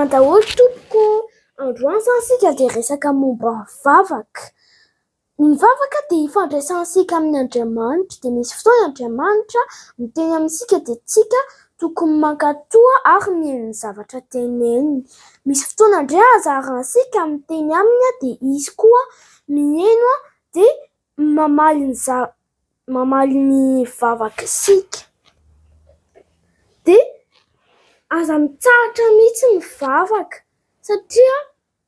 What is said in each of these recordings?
Salama daholo tompoko. Androany izany isika dia resaka momba ny vavaka. Ny vavaka dia ifandraisantsika amin' Andriamanitra. Dia misy fotoana Andriamanitra miteny amintsika dia tsika tokony mankatò ary mihaino ny zavatra teneniny. Misy fotoana indray anjarantsika miteny aminy dia izy koa mihaino dia mamaly ny mamaly ny vavak'isika. Dia aza mitsahatra mihitsy mivavaka satria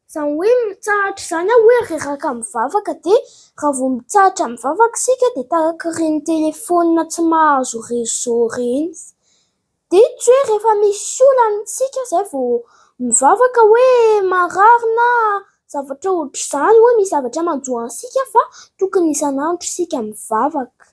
izany hoe mitsahatra izany aho hoe reraka mivavaka dia raha vao mitsahatra mivavaka isika dia tahaka ireny telefaonina tsy mahazo réseau ireny. Dia tsy hoe rehefa misy olana isika izay vao mivavaka hoe marary na zavatra ohatr'izany hoe misy zavatra manjo antsika fa tokony isan'andro isika mivavaka.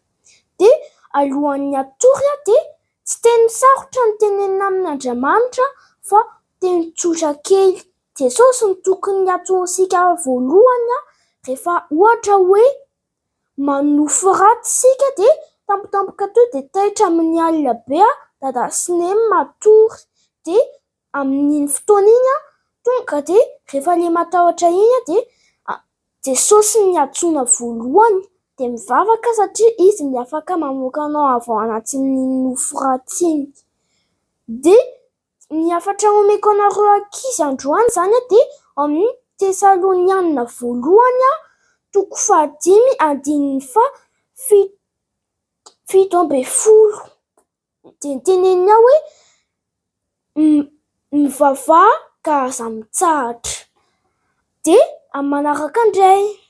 Dia alohan'ny hatory dia tsy teny sarotra no tenenina amin'Andriamanitra fa teny tsotra kely. Jesosy no tokony hataontsika voalohany rehefa ohatra hoe manonofy ratsy isika dia tampotampoka teo dia taitra amin'ny alina be Dada sy Neny matory. Dia amin'iny fotoana iny tonga dia rehefa ilay matahotra iny dia Jesosy no antsoina voalohany dia mivavaka satria izy no afaka mamoaka anao avy ao anatin'iny nofy ratsy iny. Dia ny hafatra omeko anareo ankizy androany izany dia ao amin'ny Tesalonianina voalohany toko fahadimy andininy faha 17. Dia teneniny ao hoe mivavaha ka aza mitsahatra. Dia amin'ny manaraka indray.